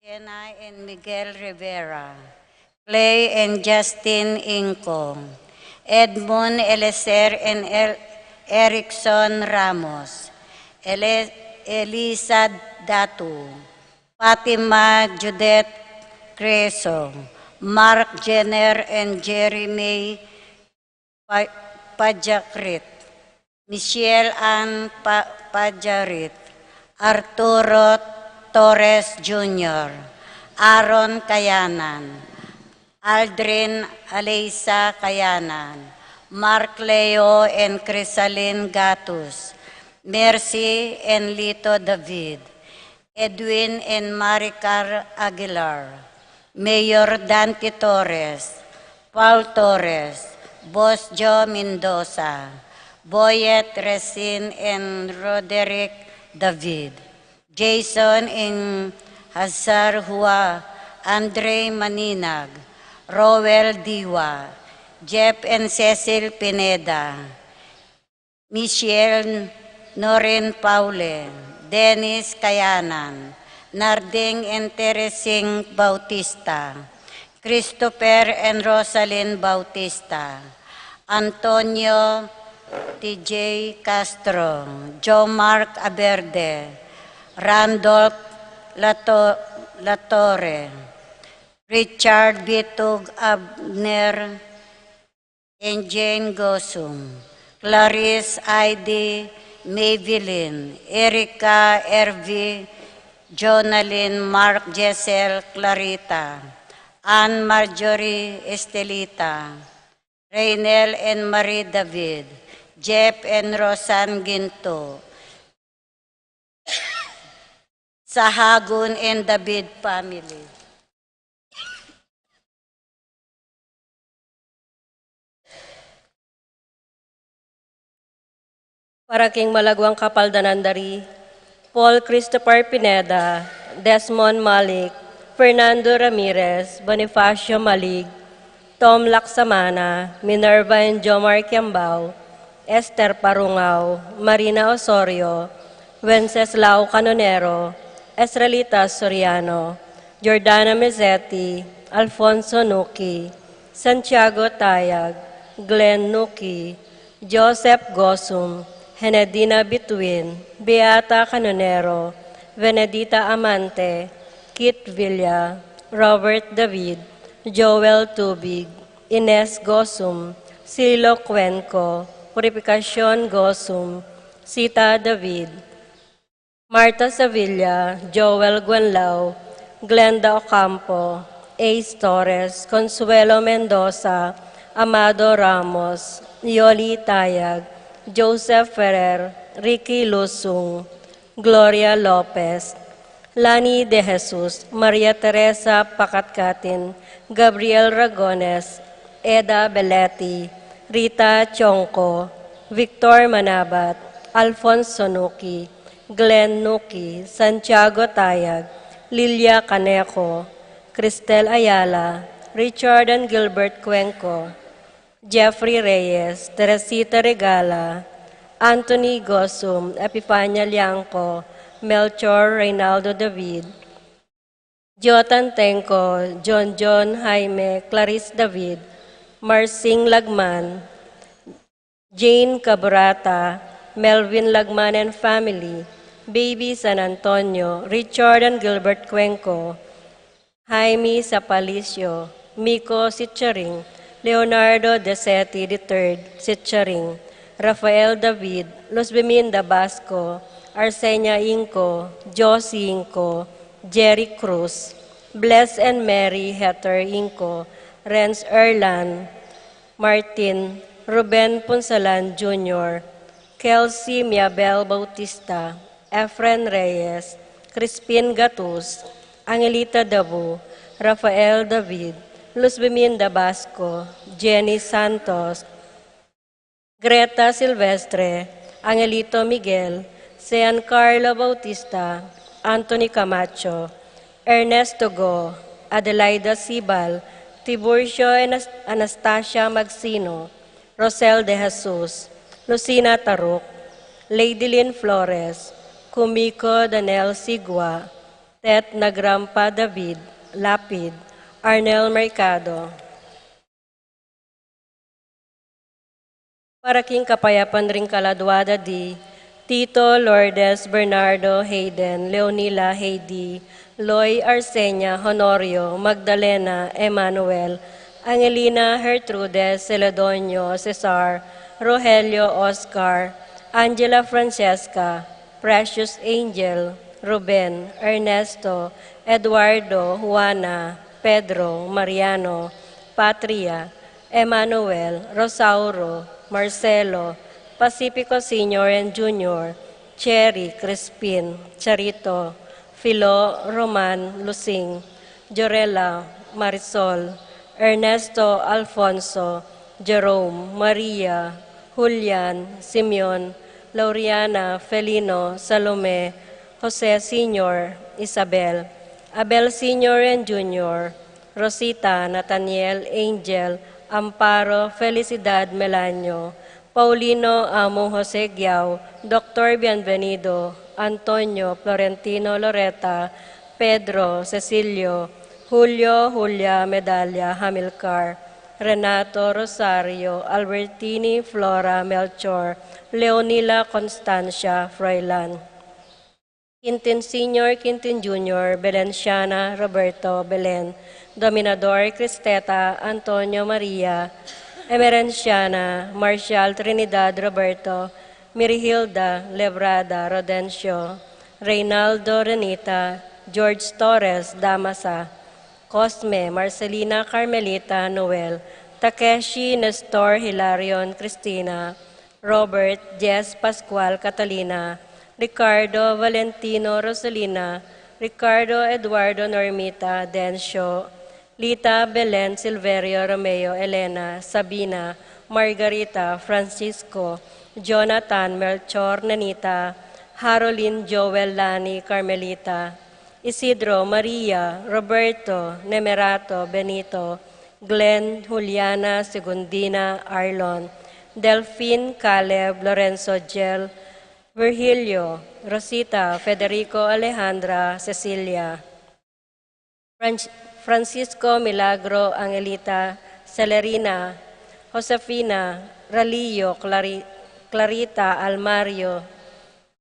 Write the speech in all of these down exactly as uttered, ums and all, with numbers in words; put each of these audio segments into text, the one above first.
Jenna and Miguel Rivera, Clay and Justin Inco, Edmund Eleser and El- Erickson Ramos, Ele- Elisa Datu, Fatima Judith Creso, Mark Jenner and Jerry May Pa- Pajakrit, Michelle Ann Pa- Pajarit, Arturo Torres Junior, Aaron Kayanan, Aldrin Aleisa Kayanan, Mark Leo and Crisalin Gatus, Mercy and Lito David, Edwin and Maricar Aguilar, Mayor Dante Torres, Paul Torres, Boss Joe Mendoza, Boyet Resin and Roderick David, Jason and Hazar Hua, Andre Maninag, Roel Diwa, Jeff and Cecil Pineda, Michelle Norin Paule, Dennis Kayanan, Narding and Teresing Bautista, Christopher and Rosalyn Bautista, Antonio T J Castro, Joe Mark Aberde, Randolph Lato- Latorre, Richard Bitug Abner, and Jane Gosum, Clarice Aide, Maybelline, Erica Ervi, Jonalyn, Mark Jessel, Clarita, Ann Marjorie Estelita, Reynel and Marie David, Jeff and Rosanne Ginto, Sahagun and David family. Para king malaguang kapaldanan da ri Paul Christopher Pineda, Desmond Malik, Fernando Ramirez, Bonifacio Malig, Tom Laksamana, Minerva and Jomar Kiambao, Esther Parungao, Marina Osorio, Wenceslao Canonero, Esrelita Soriano, Jordana Mezzetti, Alfonso Nuki, Santiago Tayag, Glenn Nuki, Joseph Gosum, Henedina Bituin, Beata Canonero, Venedita Amante, Kit Villa, Robert David, Joel Tubig, Ines Gosum, Silo Cuenco, Purificacion Gosum, Sita David, Martha Sevilla, Joel Guenlao, Glenda Ocampo, Ace Torres, Consuelo Mendoza, Amado Ramos, Yoli Tayag, Joseph Ferrer, Ricky Lusung, Gloria Lopez, Lani De Jesus, Maria Teresa Pacatcatin, Gabriel Ragones, Eda Belletti, Rita Chongco, Victor Manabat, Alfonso Nuki, Glenn Nuki, Santiago Tayag, Lilia Caneco, Cristel Ayala, Richard and Gilbert Cuenco, Jeffrey Reyes, Teresita Regala, Anthony Gosum, Epifania Liangco, Melchor Reynaldo David, Jotan Tengco, John John Jaime, Clarice David, Marsing Lagman, Jane Cabrata, Melvin Lagman and family, Baby San Antonio, Richard and Gilbert Cuenco, Jaime Sapalicio, Miko Sitcharing, Leonardo Desetti the third Sitcharing, Rafael David, Luzbeminda Basco, Arsenia Inco, Josie Inco, Jerry Cruz, Bless and Mary Heter Inco, Renz Erlan, Martin, Ruben Punsalan Junior, Kelsey Miabel Bautista, Efren Reyes, Crispin Gatus, Angelita Dabu, Rafael David, Luzbeminda Basco, Jenny Santos, Greta Silvestre, Angelito Miguel, Sean Carlo Bautista, Anthony Camacho, Ernesto Go, Adelaida Sibal, Tiburcio Anas- Anastasia Magsino, Rosel De Jesus, Lucina Taruk, Lady Lynn Flores, Kumiko Daniel Sigua, Tet na Grampa David Lapid, Arnel Mercado. Para king kapayapan ring kaladua da di Tito, Lourdes, Bernardo, Hayden, Leonila, Heidi, Loy, Arsenia, Honorio, Magdalena, Emmanuel, Angelina, Gertrude, Celedonio, Cesar, Rogelio, Oscar, Angela, Francesca, Precious, Angel, Ruben, Ernesto, Eduardo, Juana, Pedro, Mariano, Patria, Emmanuel, Rosauro, Marcelo, Pacifico Senior and Junior, Cherry, Crispin, Charito, Filo, Roman, Lusing, Jorella, Marisol, Ernesto, Alfonso, Jerome, Maria, Julian, Simeon, Lauriana, Felino, Salome, Jose Senior, Isabel, Abel Senior and Junior, Rosita, Nathaniel, Angel, Amparo, Felicidad, Melanio, Paulino, Among Jose Giao, Doctor Bienvenido, Antonio, Florentino, Loreta, Pedro, Cecilio, Julio, Julia, Medalia, Hamilcar, Renato, Rosario, Albertini, Flora, Melchor, Leonila, Constancia, Froilan. Quintin Senior, Quintin Junior, Belenciana, Roberto, Belen, Dominador, Cristeta, Antonio, Maria, Emerenciana, Marcial, Trinidad, Roberto, Mirihilda, Lebrada, Rodencio, Reynaldo, Renita, George Torres, Damasa, Cosme, Marcelina, Carmelita, Noel, Takeshi, Nestor, Hilarion, Cristina, Robert, Jess, Pascual, Catalina, Ricardo, Valentino, Rosalina, Ricardo, Eduardo, Normita, Dencio, Lita, Belen, Silverio, Romeo, Elena, Sabina, Margarita, Francisco, Jonathan, Melchor, Nenita, Harolin, Joel, Lani, Carmelita, Isidro, Maria, Roberto, Nemerato, Benito, Glenn, Juliana, Segundina, Arlon, Delfin, Caleb, Lorenzo, Jel, Virgilio, Rosita, Federico, Alejandra, Cecilia, Fran-, Francisco, Milagro, Angelita, Celerina, Josefina, Ralio, Clari-, Clarita, Almario,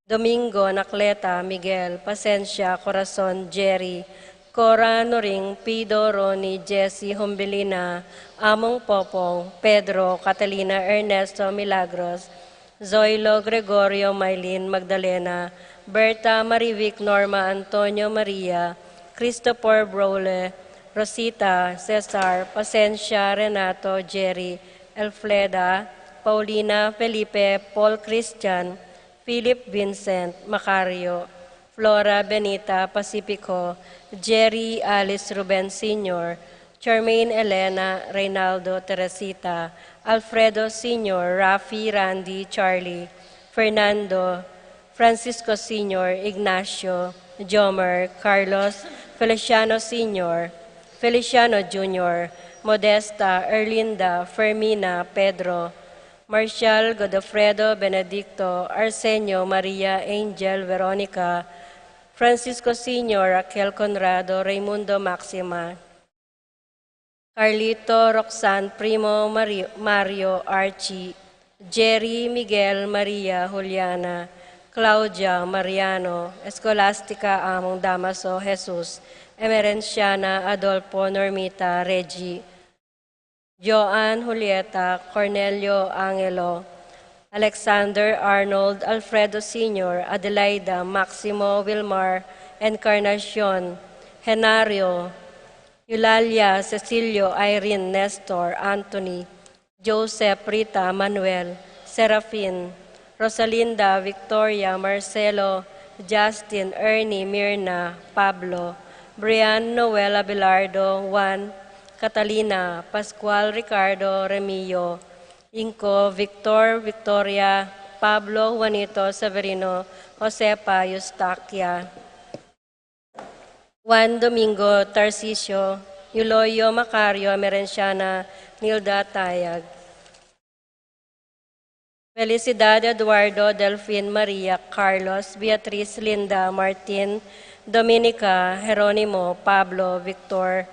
Domingo, Anacleta, Miguel, Pasensia, Corazon, Jerry, Cora, Noring, Pido, Ronnie, Jesse, Humbelina, Among Popong, Pedro, Catalina, Ernesto, Milagros, Zoilo, Gregorio, Maylin, Magdalena, Berta, Marivic, Norma, Antonio, Maria, Christopher, Brole, Rosita, Cesar, Pasensia, Renato, Jerry, Elfreda, Paulina, Felipe, Paul, Christian, Philip, Vincent, Macario, Flora, Benita, Pacifico, Jerry, Alice, Ruben Senior, Charmaine, Elena, Reynaldo, Teresita, Alfredo Senior, Rafi, Randy, Charlie, Fernando, Francisco Senior, Ignacio, Jomer, Carlos, Feliciano Senior, Feliciano Junior, Modesta, Erlinda, Fermina, Pedro, Marcial, Godofredo, Benedicto, Arsenio, Maria, Angel, Veronica, Francisco Senior, Raquel, Conrado, Raimundo, Maxima, Carlito, Roxanne, Primo, Mari-, Mario, Archie, Jerry, Miguel, Maria, Juliana, Claudia, Mariano, Escolastica, Among Damaso, Jesus, Emerenciana, Adolfo, Normita, Reggie, Joan, Julieta, Cornelio, Angelo, Alexander, Arnold, Alfredo Senior, Adelaida, Maximo, Wilmar, Encarnacion, Henario, Eulalia, Cecilio, Irene, Nestor, Anthony, Joseph, Rita, Manuel, Serafin, Rosalinda, Victoria, Marcelo, Justin, Ernie, Mirna, Pablo, Brian, Noel, Abelardo, Juan, Catalina, Pascual, Ricardo, Remio, Inco, Victor, Victoria, Pablo, Juanito, Severino, Josefa, Eustaquia, Juan, Domingo, Tarcisio, Euloyo, Macario, Emerenciana, Nilda, Tayag, Felicidad, Eduardo, Delfin, Maria, Carlos, Beatriz, Linda, Martin, Dominica, Jeronimo, Pablo, Victor,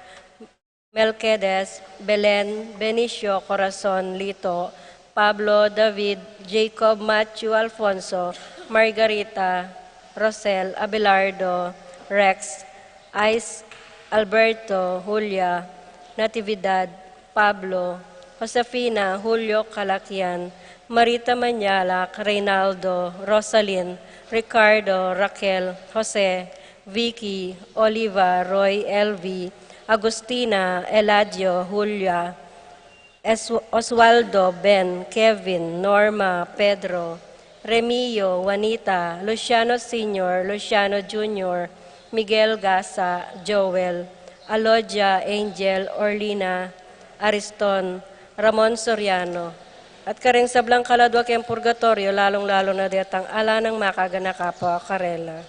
Melquiades, Belen, Benicio, Corazon, Lito, Pablo, David, Jacob, Matthew, Alfonso, Margarita, Rosel, Abelardo, Rex, Ice, Alberto, Julia, Natividad, Pablo, Josefina, Julio, Calaquian, Marita, Mañalac, Reynaldo, Rosalyn, Ricardo, Raquel, Jose, Vicky, Oliva, Roy, Elvi, Agustina, Eladio, Julia, Es-, Oswaldo, Ben, Kevin, Norma, Pedro, Remio, Juanita, Luciano Senior, Luciano Junior, Miguel, Gasa, Joel, Alodia, Angel, Orlina, Ariston, Ramon Soriano, at kareng sablang kaladua keng purgatorio, lalung-lalu na detang ala nang makaganaka pa karela.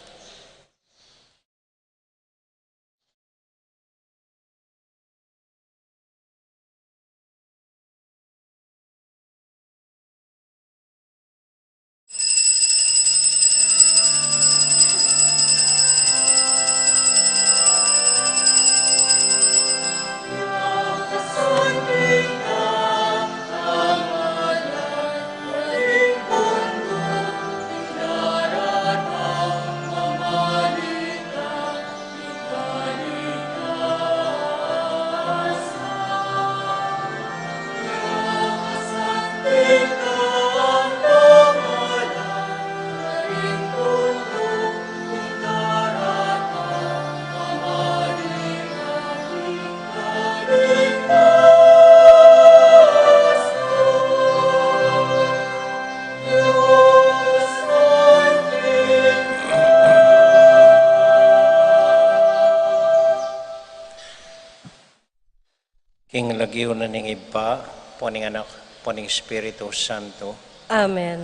King lagyu na ning Ibpa, ampo ning Anak, ampo ning Espiritu Santo. Amen.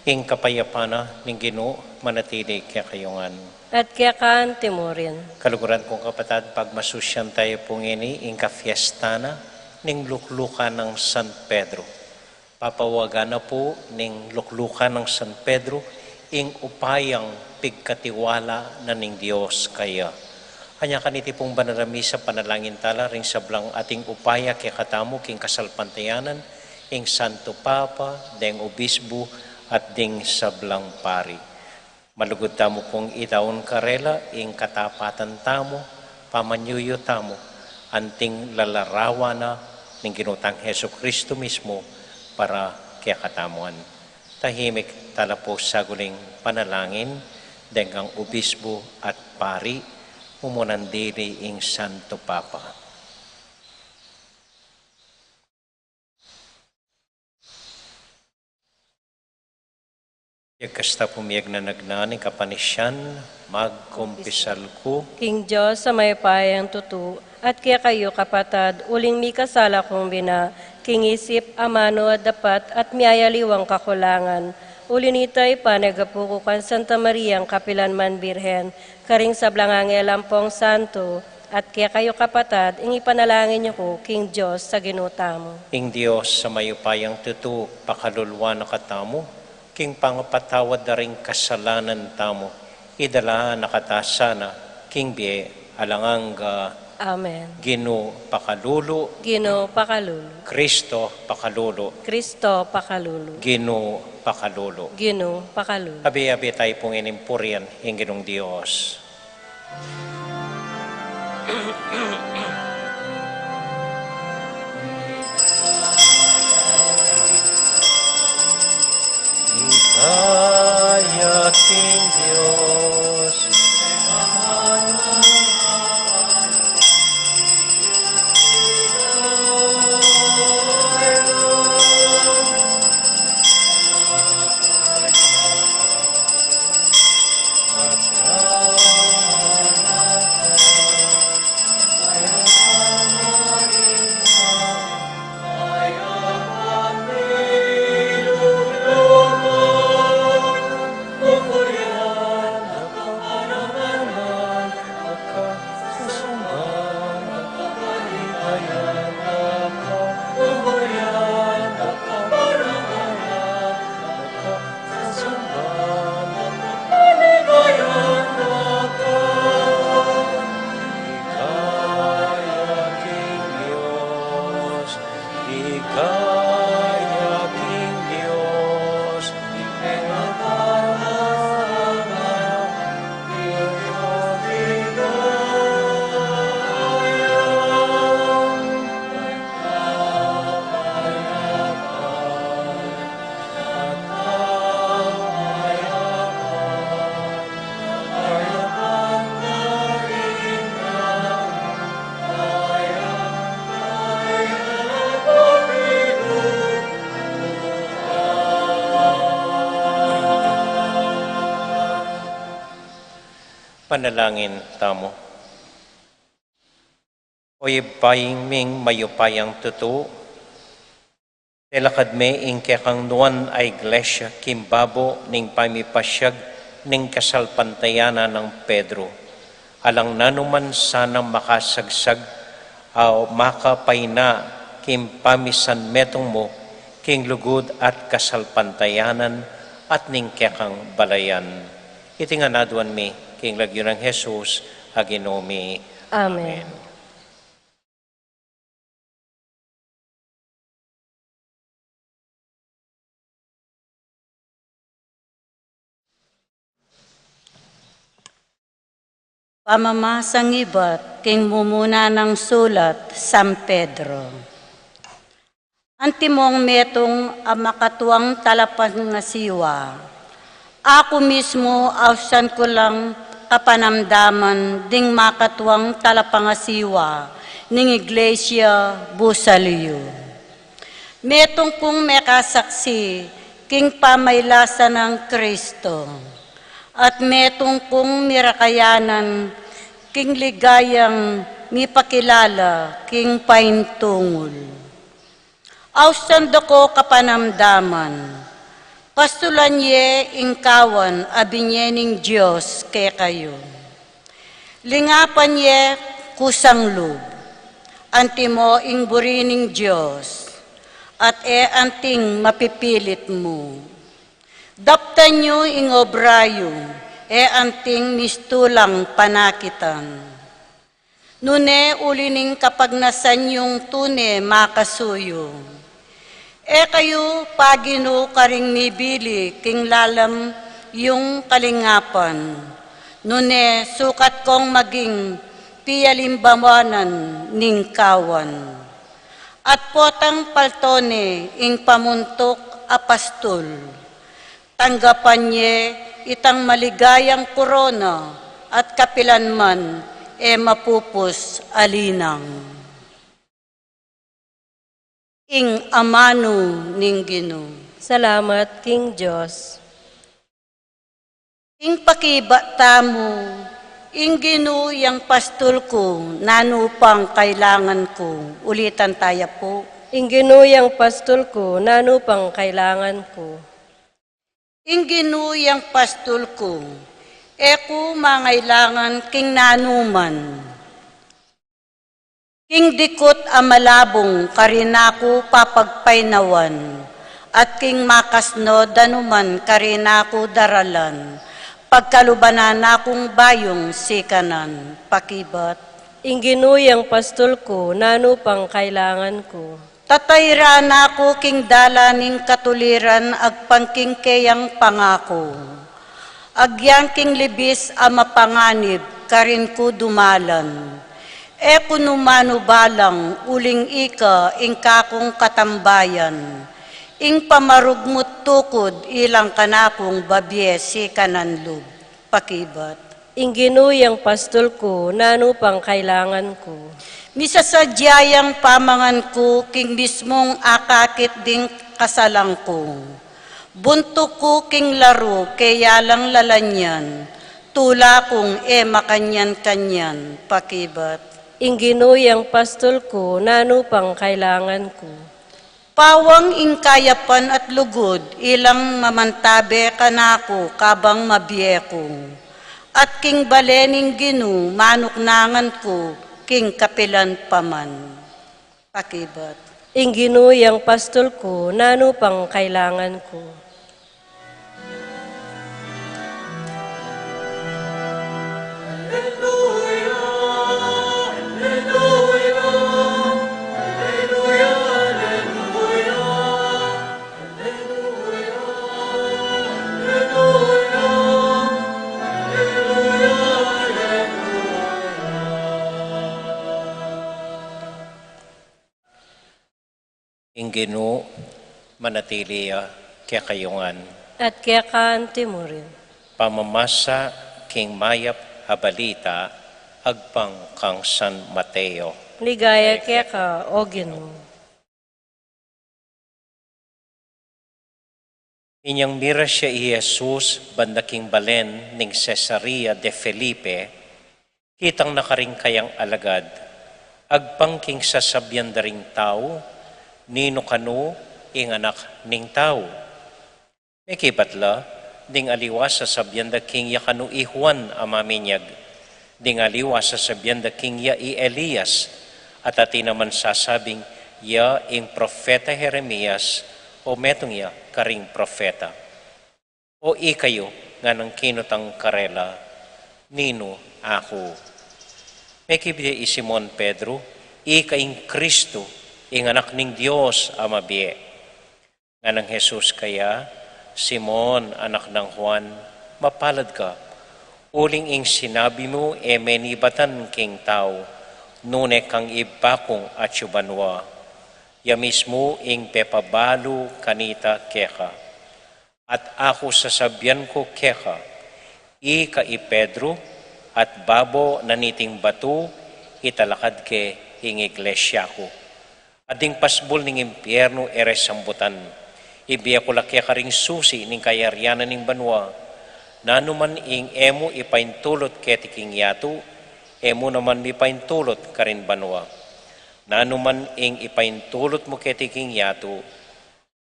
Ing kapayapan na ning Ginu manatili kekayu ngan. At keka anti mu rin. Kaluguran kung kapatad, pagmasusyan tayu pu ngeni ing kafiesta na ning luklukan nang San Pedro. Papawagan na pu ning luklukan nang San Pedro ing upayang pigkatiwala na ning Dios kaya. Anya kaniti pung banal a misa, panalangin tala ring sablang ating upaya kekatamu king kasalpantayanan, ing Santo Papa, deng Obisbu, at ding sablang pari. Malugud tamu pung idaun karela ing katapatan tamu, pamanyuyu tamu, anting lalarawan na ning Ginu tang Jesucristo mismu para kekatamu ngan. Tahimik tala pu saguling panalangin deng Obisbu at pari, mumunan dili ing Santo Papa. Kasta pu miyagnanagnan ing kapanisian, magkumpisal ku king Dios a mayupayang tutu, at kekayu kapatad, uling mikasala kung bina, king isip, amanu, at dapat, at miyayaliwang kakulangan. Uli nita, ipanagapu ku kang Santa Mariang kapilan man Birhen, karing sablang anghel ampong santo, at kekayu kapatad, ing ipanalangin yu ku king Dios a Ginu tamu. Ing Dios a mayupayang tutu, pakalulu na katamu, king pangapatawad da ring kasalanan tamu, idala na kata sana king bie alang angga. Amen. Ginu pakalulu. Ginu pakalulu. Kristo pakalulu. Kristo pakalulu. Ginu pakalulu. Ginu pakalulu. Abi-abi tayu pung inimpurian ing Ginung Dios. Ligaya king Dios. Manalangin tamu. O Ibpa ming mayupayang tutu, telakad me ing kekang nuan a Iglesia king babo ning pamipasyag ning kasalpantayanan nang Pedro. Alang nanuman sanang makasagsag a makapaina king pamisanmetung mu king lugud at kasalpantayanan at ning kekang balayan. Iti ngan aduan mi king lagyu nang Jesus a Ginu mi. Amen. Amen. Pamamasang ibat king mumuna nang sulat San Pedro. Antimong metung a makatuang talapangasiwa. Aku mismu ausan ku lang kapanamdaman ding makatuang talapangasiwa ning Iglesia Busa Liyu. Metung kung mekasaksi king pamailasan nang Kristo, at metung kung mirakayanan king ligayang mipakilala king paintungul. Ausan da ko kapanamdaman, pastulan ye ing kawan a binye ning Dios kekayu. Lingapan ye kusang lub, antimo ing buri ning Dios, at e anting mapipilit mu. Daptan yu ing obra yu, e anting mistulang panakitan. Nune uli ning kapagnasan yung tune makasuyu. E kayu paginu karing mibili king lalam yung kalingapan. Nune sukat kong maging pialimbawanan ning kawan. At potang paltone ing pamuntuk a pastul. Tanggapan ye itang maligayang korona at kapilan man e mapupus a linang. Ing amanu ning Ginu. Salamat king Dios. Ing pakibat tamu, ing Ginu yang pastul ku, nanu pang kailangan ku. Ulitan taya pu. Ing Ginu yang pastul ku, nanu pang kailangan ku. Ing Ginu yang pastul ku, e ku mangailangan king nanuman. King dikut a malabung karin aku papagpainawan, at king makasno danuman karin aku daralan, pagkaluban na kung bayung sikanan. Pakibat. Ing Ginu yang pastul ku, nanu pang kailangan ku. Tatairan aku king dalan ning katuliran agpang king keyang pangaku. Agyang king libis a mapanganib karin ku dumalan. E ku nu manubalang uling ika ing kakung katambayan. Ing pamarugmut tukud ilang kanakung babie sikanan lub. Pakibat. Ing Ginu yang pastul ku, nanu pang kailangan ku. Misasadya yang pamangan ku king mismung akakit ding kasalang ku. Buntuk ku king laru keya lang lalanyan, tula kung e makanyan-kanyan. Pakibat. Ing Ginu yang pastul ku, nanu pang kailangan ku. Pawang ing kayapan at lugud ilang mamantabe kanaku kabang mabie ku. At king bale ning Ginu manuknangan ku king kapilan pa man. Pakibat. Ing Ginu yang pastul ku, nanu pang kailangan ku. Ing Ginu manatili ya kekayu ngan. At keka antimurin. Pamamasa king mayap a balita agpang kang San Mateo. Ligaya keka, O Ginu. Inyang miras ya i Jesus banda king balen ning Cesarea de Felipe, kitang na karing kayang alagad, agpang king sasabian da ring tau, "Ninu kanu ing Anak ning Tau?" Mekibat la, ding aliwa sasabian da king ya kanu i Juan a maminyag, ding aliwa sasabian da king ya i Elias, at atin naman sasabing ya ing propeta Jeremias, o metung ya karing propeta. O ikayu, nganang kinutang karela, "Ninu aku?" Mekibat ya i Simon Pedro, "Ika ing Kristo, ing Anak ning Dios a mabie." Nganang Jesus kaya, "Simon, anak nang Juan, mapalad ka, uling ing sinabi mu e menibatan king tau, nune kang Ibpa kung atyu banua. Ya mismu ing pepabalu kanita keka. At aku sasabian ku keka, ika i Pedro, at babo na niting batu italakad ke ing iglesia ku. At ding pasbul ning impiernu e re sambutan. Ibie ku la keka ring susi ning kayarian na ning banua. Nanuman ing e mu ipaintulut keti king yatu, e mu naman mipaintulut karin banua. Nanuman ing ipaintulut mu keti king yatu,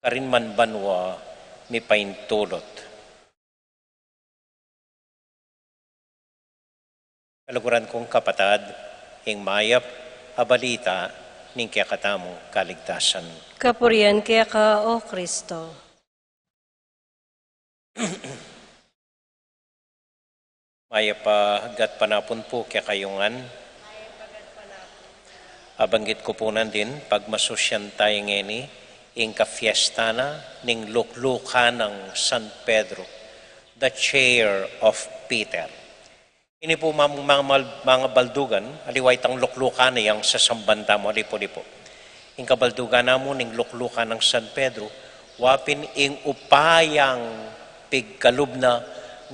karin man banua mipaintulut." Kaluguran kung kapatad, ing mayap a balita ning kekatamung kaligtasan. Kapurian keka, O Kristo. Mayap a gatpanapun pu kekayu ngan. Abanggit ku pu nandin, pagmasusyan tayu ngeni ing kafiesta na ning luklukan nang San Pedro, the chair of Peter. Ini pu, mam-, mga mal-, mga baldugan, aliwa itang luklukan na yang sasamban tamu, alipu-lipu. Ing kabaldugan na mu ning luklukan nang San Pedro, wa pin ing upayang pigkalub na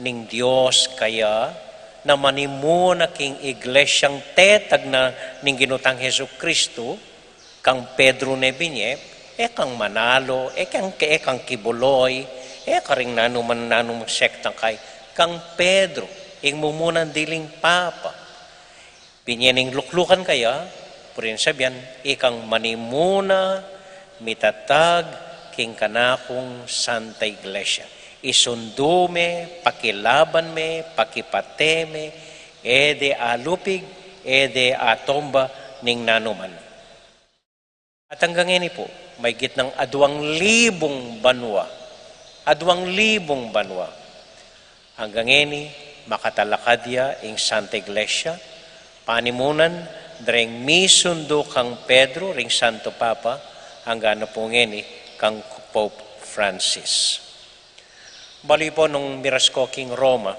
ning Dios kaya, na manimuna king iglesyang tetag na ning Ginu tang Jesucristo, kang Pedro ne binye, e kang manalo, e kang, e kang kibuloy, e karing nanuman, nanuman sektang kai, kang Pedro, ing mumunan diling papa. Binye ning luklukan kaya, purian sabian, ikang manimuna, mitatag, king kanakung Santa Iglesia. Isundu me, pakilaban me, pakipate me, e de alupig, e de atomba ning nanuman. At anggang ngeni pu, maygit nang aduang libung banua. Aduang libung banua. Anggang ngeni, makatalakad ya ing Santa Iglesia, panimunan, da ring misundu kang Pedro, ring Santo Papa, anggang na pu ngeni kang Pope Francis. Balu yu pu nung miras ku king Roma,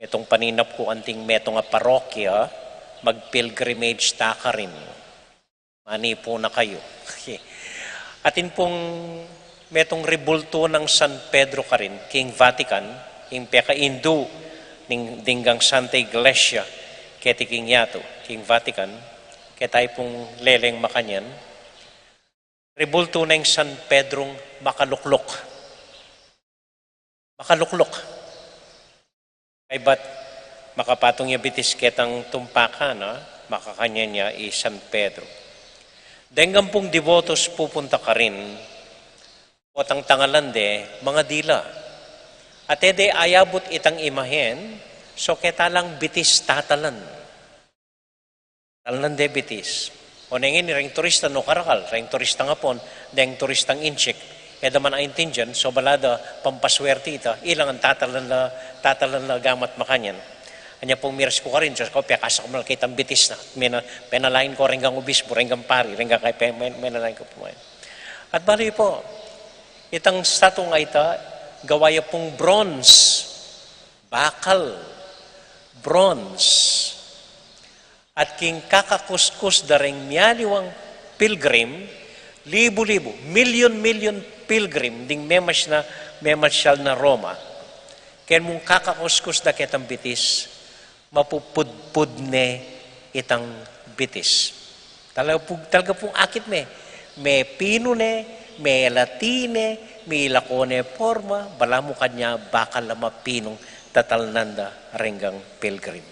metung paninap ku anting metung a parokya, mag-pilgrimage ta karin. Mani pu na kayu. Atin pung metung ribultu nang San Pedro karin, king Vatican, ing pekaindu ning dinggang Santa Iglesia, keti king yatu, king Vatican, keta yu pung leleng makanyan, ribultu neng San Pedrong makalukluk. Makalukluk. Kaybat makapatung ya bitis ketang tumpakan, a, makakanyan ya i San Pedro. Denggan pung debotos pupunta karin, potang tangalan de, mga dila. At e de ayabut itang imahen, so keta lang bitis tatalan. Talnan de bitis. O neng ini reng turista no karakal, reng turistang Apon, deng turistang Intsik. E da man aintindian, so bala da pampaswerti ita, ilangan tatalan la, tatalan la gamat makanyan. Anya pung miras ku karin, Dios ku, pekasak mal kitang bitis na. Mena-, penalain ku renggang obispo, renggang pari, renggang kay pe-, men-, menalain ku pu. At balu yu pu, itang statue a ita, gawa ya pung bronze, bakal, bronze. At king kakakuskus da reng mialiwang pilgrim, libu-libu, milyon-milyon pilgrim, ding memas-, na memasyal na Roma. Ken mung kakakuskus da ketang bitis, mapupudpud ne itang bitis. Talaga pu-, talaga pung akit me, mepinu ne, Melati ne, milako ne porma, balamu kanya bakal a mapinung tatalnan da reng pilgrim.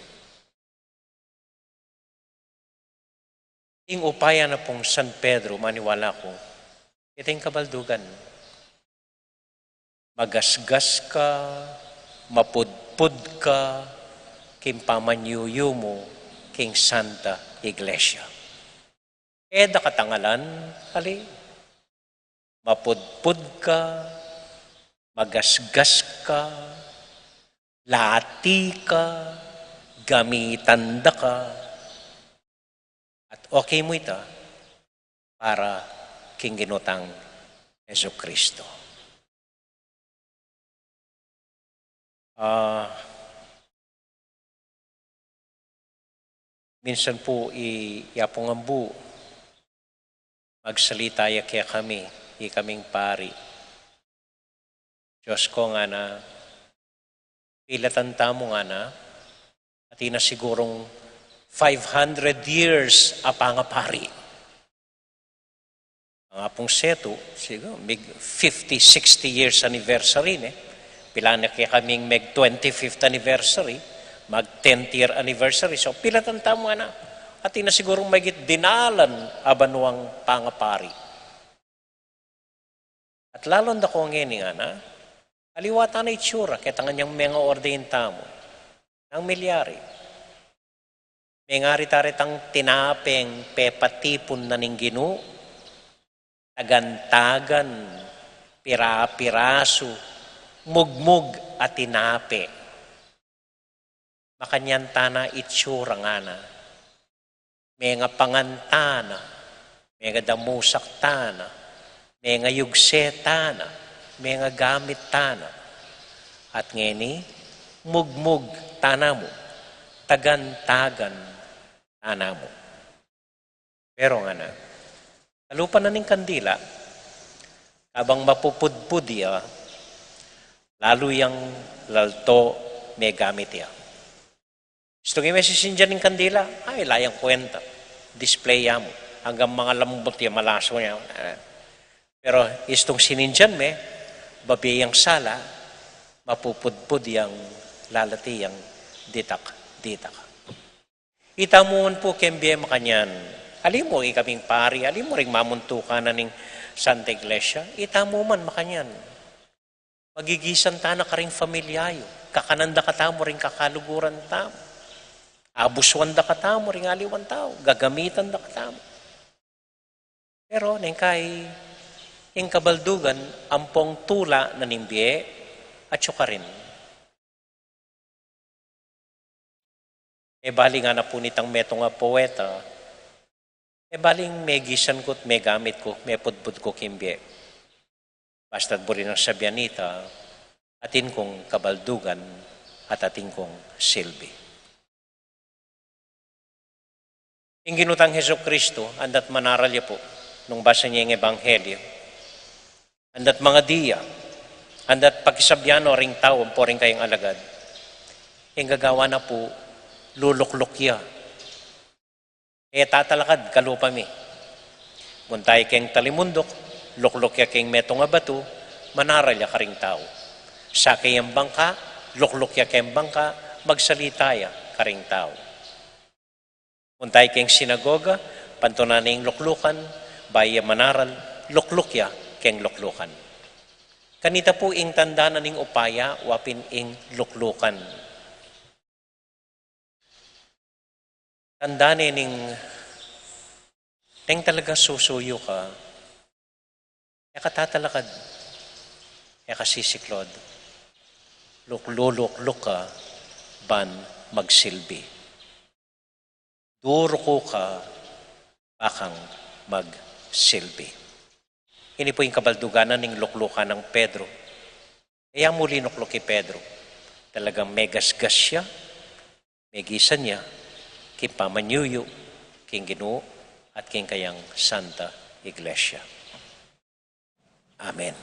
Ing upaya na pung San Pedro, maniwala ku, ita ing kabaldugan. Magasgas ka, mapudpud ka, king pamanyuyu mu, king Santa Iglesia. E da katangalan, ali, mapudpud ka, magasgas ka, lati ka, gamitan da ka, at okay mu ita para king Ginu tang Jesucristo. Ah, minsan pu i, ya pung ambu, magsalita ya kekami, ikaming pari. Dios ko, ngana, pilatan tamu, ngana, atin na sigurung five hundred years a pangapari. Ang apung setu, siguro, mig fifty, sixty years anniversary ne. Pilan na kekaming meg twenty-fifth anniversary, mag tenth year anniversary. So, pilatan tamu, ngana, atin na sigurung megit dinalan a banuang pangapari. At lalong dako ngeni, ngana, aliwa ta na itsura, ketang anyang menga-ordain tamu. Nanu milyari? Mengari ta retang tinapeng pepatipun na ning Ginu, tagan-tagan, pira-pirasu, mugmug a tinape. Makanyan ta na itsura, ngana. Mengapangan ta na, mengadamusak ta na, mengayugse ta na, mengagamit ta na. At ngeni, mugmug ta na mu, tagan-tagan ta na mu. Pero ngana, kalupa na ning kandila, kabang mapupudpud ya, lalu yang lalto megamit ya. Istung e me sisindian ing kandila, ay, ala yang kwenta. Display ya mu. Anggang mangalambut ya, malaso ya. Eh. Pero istung sinindian me, babe yang sala, mapupudpud yang lalati yang ditak-ditak. Ita mu man pu keng bie makanyan. Ali mu ikaming pari, ali mu ring mamuntukan na ning Santa Iglesia, ita mu man makanyan. Magigisan ta na karing familia yu. Kakanan da katamu ring kakaluguran tamu. Abusuan da katamu ring aliwang tau. Gagamitan da katamu. Pero neng kai, ing kabaldugan ampong tula na ning bie, atyu karin. E bali, ngana pu nitang metung a poeta, e baling megisan ku't megamit ku, mepudpud ku king bie. Basta't buri nang sabian ita, atin kung kabaldugan at atin kung silbi. Ing Ginu tang Jesucristo, andat manaral ya pu, nung basa ne ing Ebanghelyo, andat mangadi ya, andat pakisabian no ring tau ampo ring kayang alagad, ing gagawan na pu, lulukluk ya. E tatalakad kalupa mi. Munta ya keng talimunduk, lukluk ya keng metung a batu, manaral ya karing tau. Sake yang bangka, lukluk ya keng bangka, magsalita ya karing tau. Munta ya keng sinagoga, pantunan ne ing luklukan, bayu ya manaral, lukluk ya keng luklukan. Kanita pu ing tanda na ning upaya, wa pin ing luklukan. Tanda ne ning, neng talagang susuyu ka, e ka tatalakad, e ka sisiklod, luklukluk ka ban magsilbi. Duruku ka, ba kang magsilbi. Ini pu ing kabaldugan na ning luklukan nang Pedro. E ya mu linukluk i Pedro. Talagang megasgas ya, megisan ya, king pamanyuyu, king Ginu, at king kayang Santa Iglesia. Amen.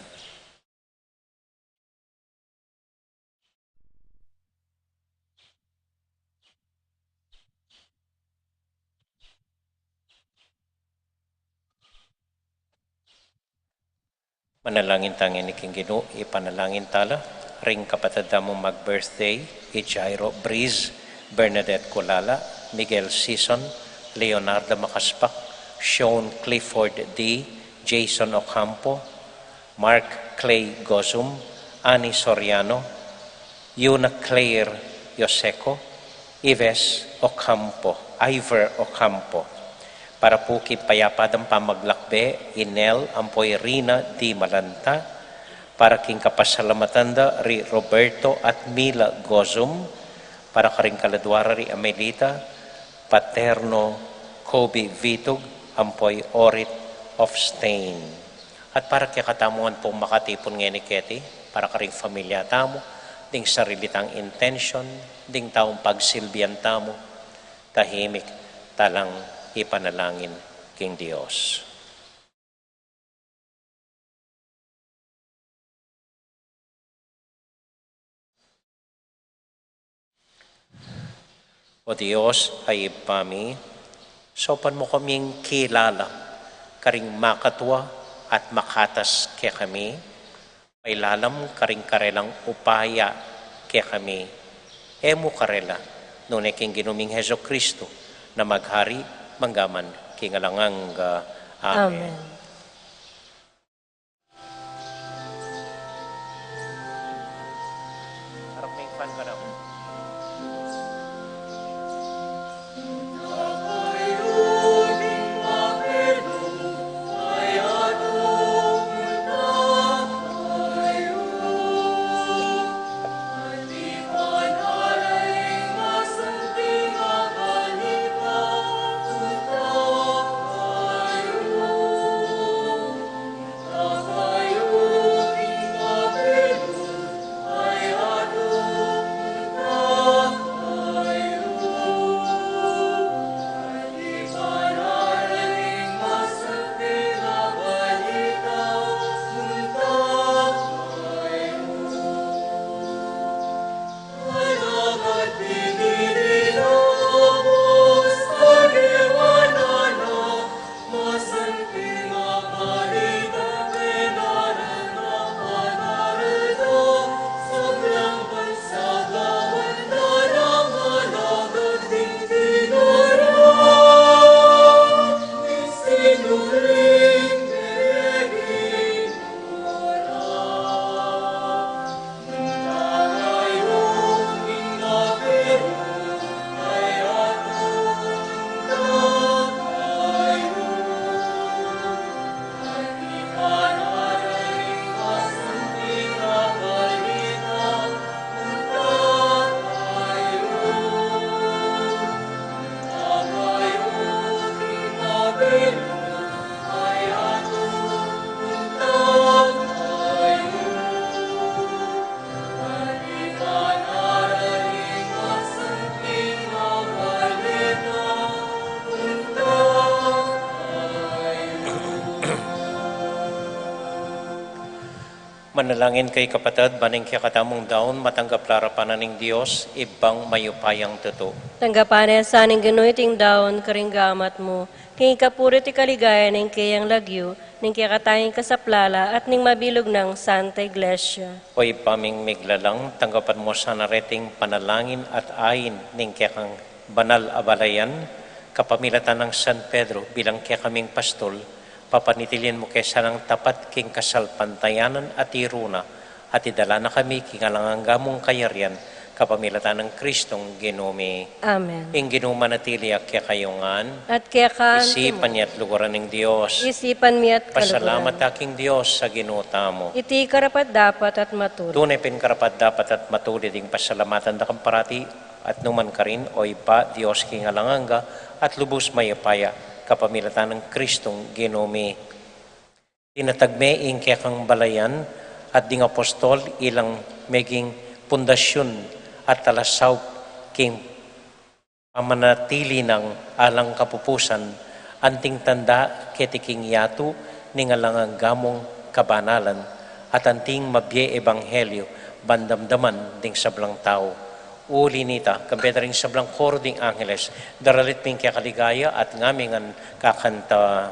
Manalangin ta ngeni king Ginu. Ipanalangin ta la ring kapatad tamung mag-birthday, i Jairo Breeze, Bernadette Kulala, Miguel Sison, Leonardo Macaspac, Sean Clifford D, Jason Ocampo, Mark Clay Gozum, Annie Soriano, Yuna Claire Yoseco, Ives Ocampo, Ivor Ocampo. Para pu king payapa dang pamaglakbe, i Nel ampo i Rina D Malanta, para king kapasalamatan da ri Roberto at Mila Gozum, para karing kaladua ra ri Amelita, Paterno Kobe Vitug, ampo i Orit of Stain. At para kekatamu ngan pung makatipun ngeni keti, para karing familia tamu, ding sarili tang intensyon, ding taung pagsilbian tamu, tahimik ta lang ipanalangin king Dios. O Dios a Ibpa mi, saupan mu kaming kilala karing makatua at makatas kekami, pailalam karing karelang upaya kekami. E mu karela, nune king Ginu ming Jesucristo, na maghari manggaman king alang angga. Amen. Amen. Manalangin kayu kapatad, ban ing kekatamung daun matanggap la arapan na ning Dios, Ibpang mayupayang tutu. Tanggapan na sa ning Ginu iting daun karing gamat mu, king ikapuri at ikaligayan ning keyang lagyu, ning kekatang kasaplalan at ning mabilug nang Santa Iglesia. O Ibpa ming miglalang, tanggapan mu sana reting panalangin at ain ning kekang banal a balayan, kapamilatan nang San Pedro bilang kekaming pastul, papanatilian mu ke sanang tapat king kasalpantayanan a tiru na, at idala na kami king alang angga mung kayarian, kapamilatan nang Kristong Ginu mi. Amen. Ing Ginu manatili ya kekayu ngan. At keka naman. Isipan ya at luguran ning Dios. Isipan mi at kaluguran. Pasalamat ta king Dios a Ginu tamu. Iti karapat-dapat at matulid. Tune pin karapat-dapat at matulid ing pasalamatan da ka parati at nu man karin, o Ibpa, Dios king alang angga, at lubus mayupaya, kapamilatan nang Kristong Ginu mi. Tinatag me ing kekang balayan, at ding apostol ilang meging pundasyun at talasaup king pamanatili nang alang kapupusan, anting tanda keti king yatu ning alang angga mung kabanalan, at anting mabie ebanghelyu ban damdaman ding sablang tau. Uli nita, kambe da ring sablang koro ding angeles, daralit mi ing kekaligaya at ngami ngan kakanta.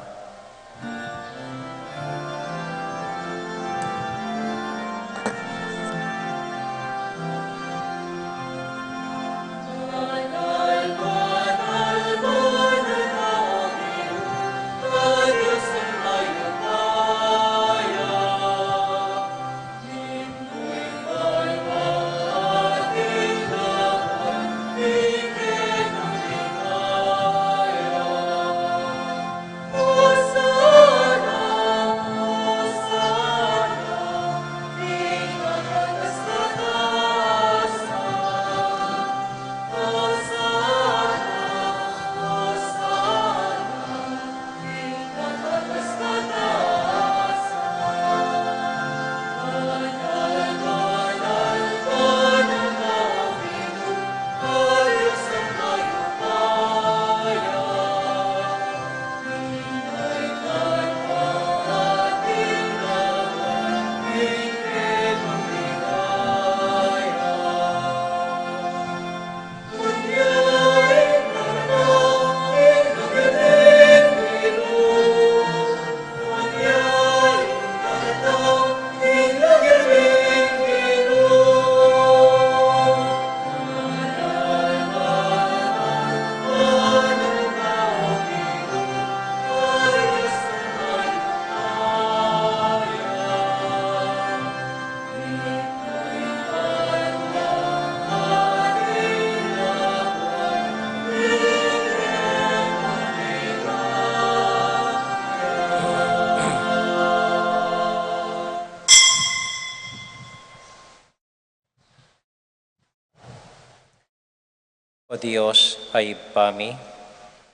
Dios a Ibpa mi,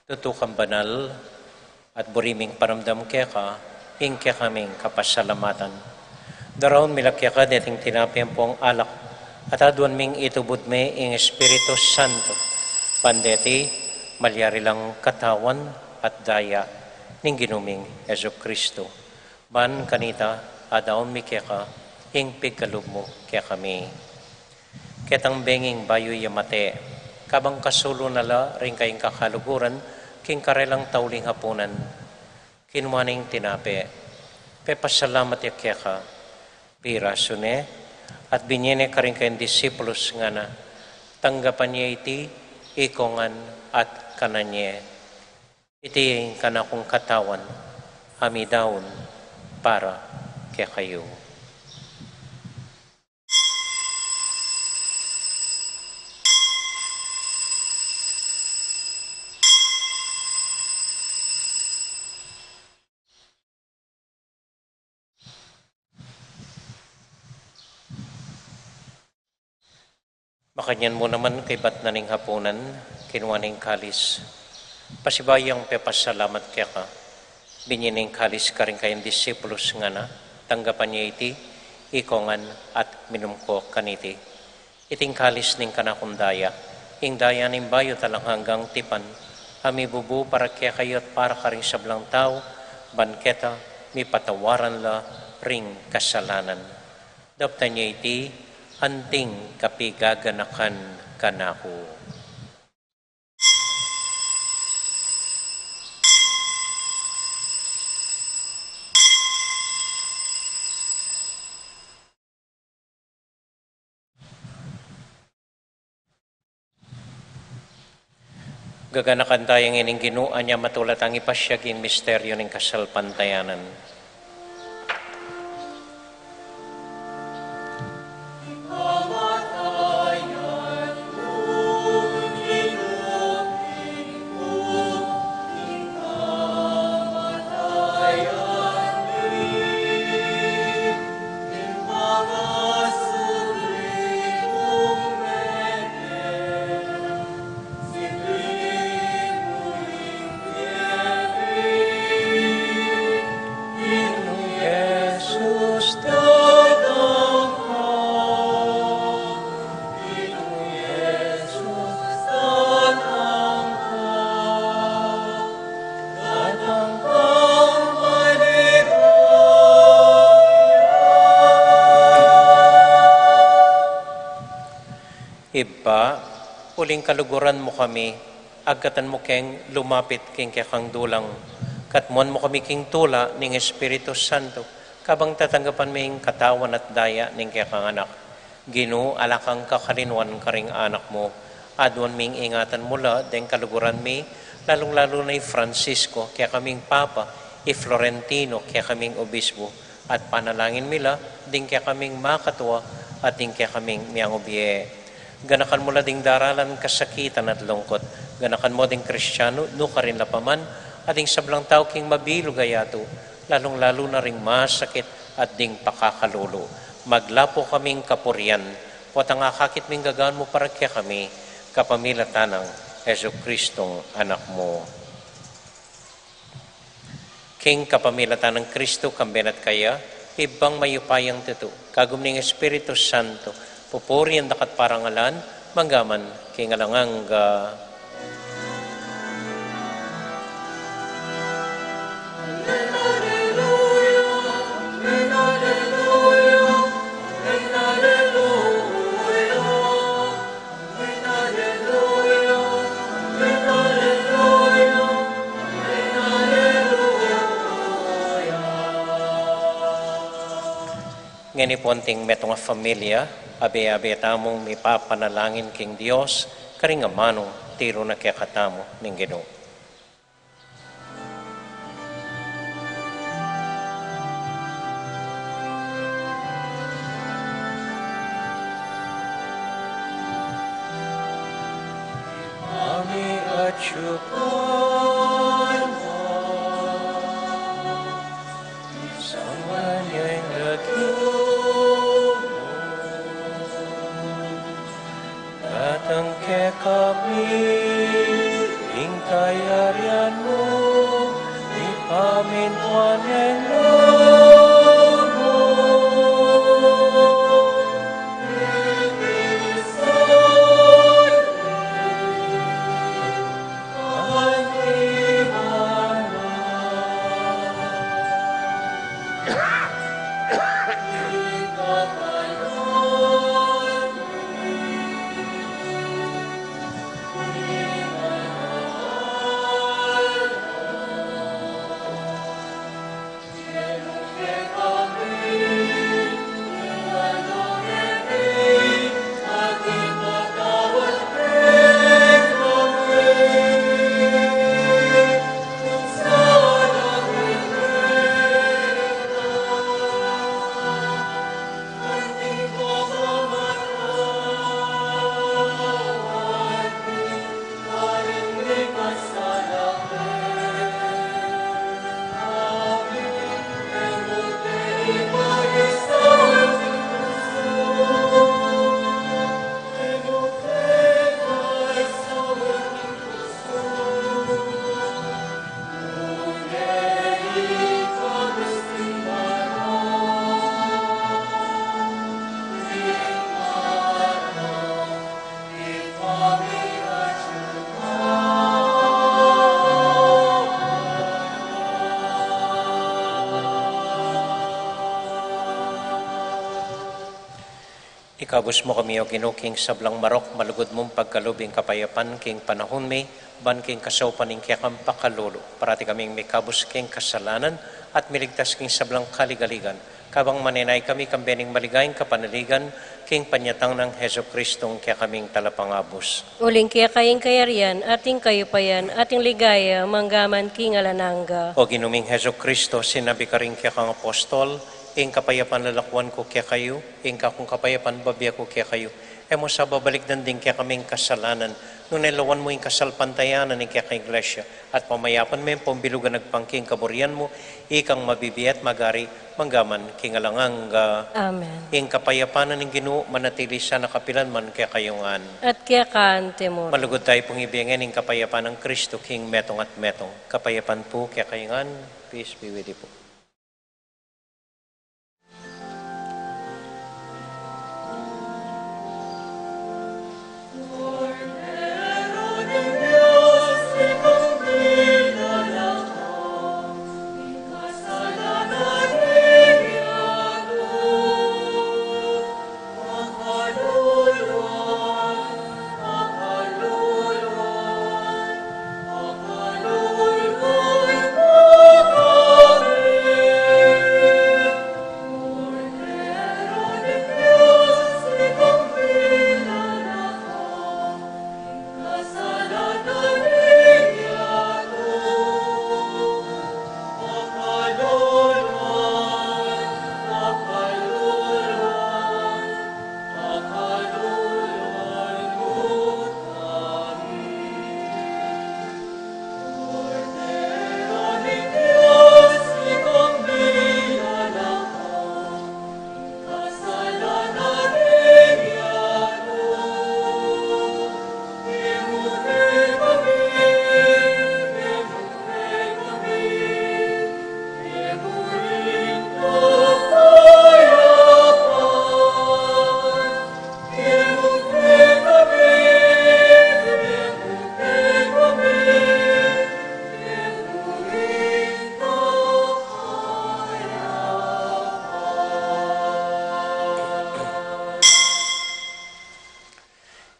tutu kang banal, at buri ming paramdam keka ing kekaming kapasalamatan. Daraun mi la keka deting tinape ampong alak, at aduan ming itubud me ing Espiritu Santo, ban deti malyari lang katawan at daya ning Ginu ming Jesucristo. Ban kanita, adaun mi keka ing pigkalub mu kekami. Ketang benging bayu ya mate, kabang kasulu na la ring kayang kakaluguran king karelang tauling hapunan, kinua ne ing tinape, pepasalamat ya keka, pirasu ne, at binye ne karing kayang disipulus, ngana, tanggapan ye iti ikong ngan at kanan ye. Iti ing kanakung katawan, a midaun para kekayu. Makanyan mu naman kaybat na ning hapunan, kinua ne ing kalis. Pasibayu yang pepasalamat keka, binye ne ing kalis karing kayang disipulus, ngana, tanggapan ye iti ikong ngan at minum ko kaniti. Iti ing kalis ning kanakung daya, ing daya ning bayu at alang anggang tipan, a mibubu para kekayu at para karing sablang tau, ban keta mipatawaran la ring kasalanan. Daptan ye iti anting kapigaganakan kanaku. Gaganakan taya ngening Ginu, anya matula tang ipasyag ing misteryu ning kasalpantayanan. Ibpa, uling kaluguran mu kami, agkatan mu keng lumapit king kekang dulang, katmuan mu kami king tula ning Espiritu Santo, kabang tatanggapan mi ing katawan at daya ning kekang Anak. Ginu, ala kang kakalinuan karing anak mu, aduan ming ingatan mu la deng kaluguran mi, lalung-lalu na i Francisco, kekaming Papa, i Florentino, kekaming Obispo, at panalangin mi la ding kekaming makatua at ding kekaming miangubie. Ganakan mu la ding daralan kasakitan at lungkut. Ganakan mu ding Kristiano nukarin la pa man, at ding sablang tau king mabilug a yatu, lalung-lalu na ring masakit at ding pakakalulu. Maglapu kaming kapurian, potang akakit ming gagawan mu para kekami, kapamilatan nang Jesucristong Anak mu. King kapamilatan nang Kristo, kambe na at kaya, Ibpang mayupayang tutu, kagum ning Espiritu Santo, pupurian da ka at parangalan, mangga man king alang angga. Ngeni pu anting metung a familia, abe-abe tamung mipapanalangin king Dios, karing amanung tiru na kekatamu ning Ginu. Ami atyu ka na sa banua, datang kekami Kayarian mu, ipamintuan ing lub mu. Ikabus mu kami, O Ginu, king sablang marok, malugud mung pagkalub ing kapayapan king panahun mi, ban king kasaupan ning kekang pakalulu, parati kaming mikabus king kasalanan, at miligtas king sablang kaligaligan, kabang manenaya kami kambe ning maligayang kapanaligan, king panyatang nang Jesucristo a kekaming Talapangabus. Uling keka ing kayarian, at ing kayupayan, at ing ligaya, mangga man king alang angga. O Ginu ming Jesucristo, sinabi karing kekang apostol, ing kapayapan lalakuan ku kekayu, ing kakung kapayapan bibie ku kekayu. E mu sa babalikdan ding kekaming kasalanan, nune lawan mu ing kasalpantayanan ning kekang Iglesia, at pamayapan me pung bilugan agpang king kaburian mu, ikang mabibie at magari, mangga man king alang angga. Amen. Ing kapayapan ning Ginu manatili sana kapilan man kekayu ngan. At keka anti mu. Malugud tayu pung ibie ngeni ing kapayapan nang Kristo king metung at metung. Kapayapan pu kekayu ngan. Peace be with you po.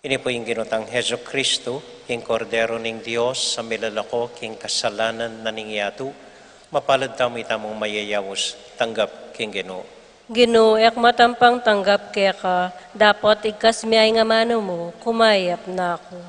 Ini pu ing Ginu tang Jesucristo, ing Kordero ning Dios, a milalako king kasalanan na ning yatu. Mapalad tamu itamung mayayaus tanggap king Ginu. Ginu, e ku matampang tanggap keka, dapot igkas me ing amanu mu, kumayap na ku.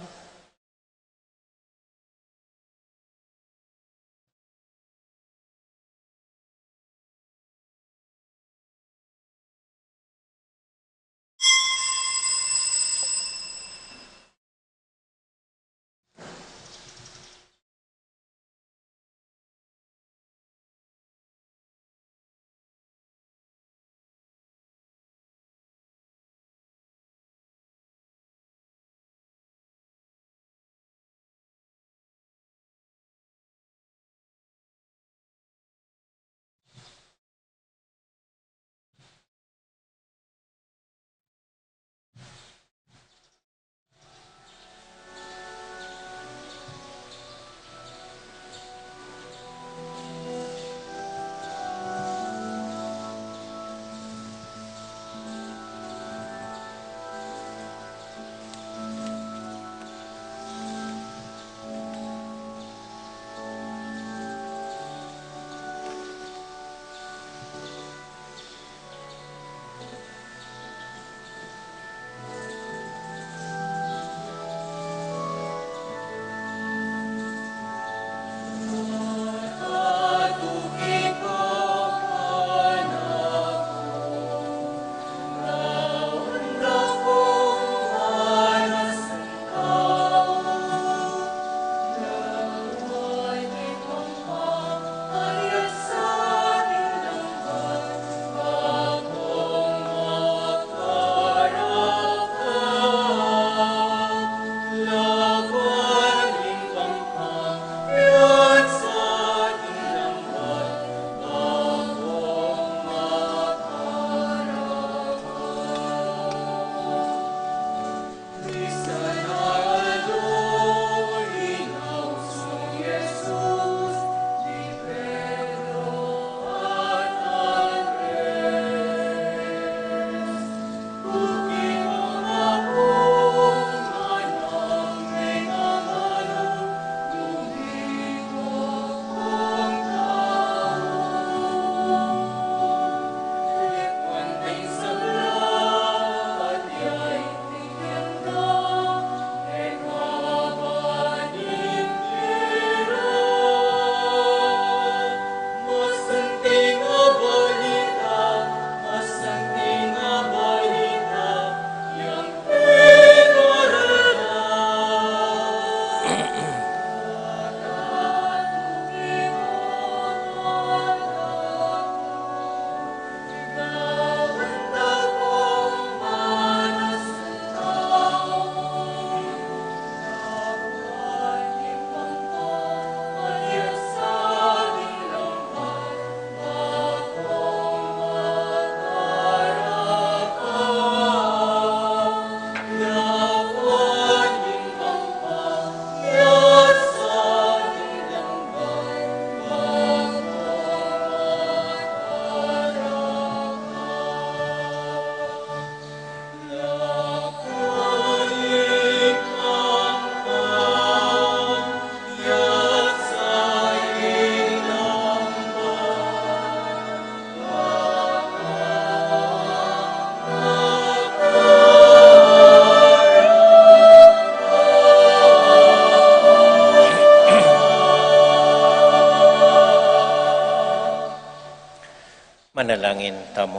Panalangin tamu.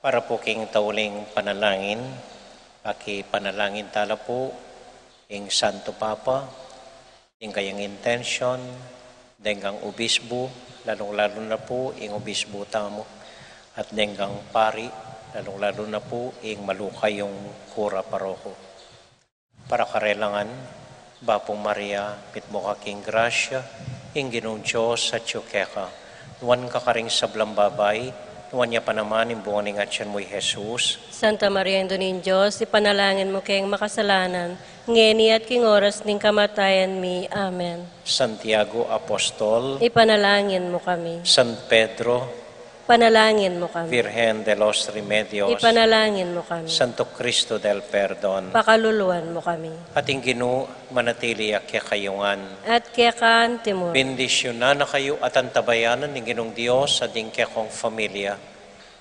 Para pu king tauling panalangin, pakipanalangin tala pu ing Santo Papa, ing kayang intensyon, deng obisbu, lalung-lalu na pu ing obisbu tamu, at deng pari, lalung-lalu na pu ing maluka yung kura paroko. Para karela ngan, Bapu Maria, mitmu ka king grasya, ing Ginung Dios atyu keka. Nuan ka karing sablang babai, nuan ya pa naman ing bunga ning atyan mu, i Jesus. Santa Maria, Indu ning Dios, ipanalangin mu keng makasalanan, ngeni at king oras ning kamatayan mi. Amen. Santiago Apostol, ipanalangin mu kami. San Pedro, panalangin mu kami. Virgen de los Remedios, ipanalangin mu kami. Santo Cristo del Perdon, pakaluluan mu kami. At ing Ginu manatili ya kekayu ngan. At keka anti mu rin. Bendisyunan na kayu at antabayanan ning Ginung Dios at ding kekong familia.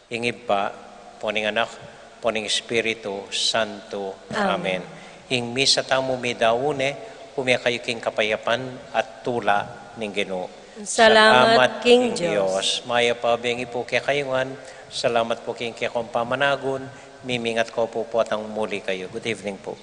Ing Ibpa, ampo ning Anak, ampo ning Espiritu Santo. Amen. Amen. Ing misa tamu midaun ne, pumie kayu king kapayapan at tula ning Ginu. Salamat king Dios. Mayap a bengi pu kekayu ngan. Salamat pu king kekong pamanagun. Mimingat ko pu potang muli kayu. Good evening pu.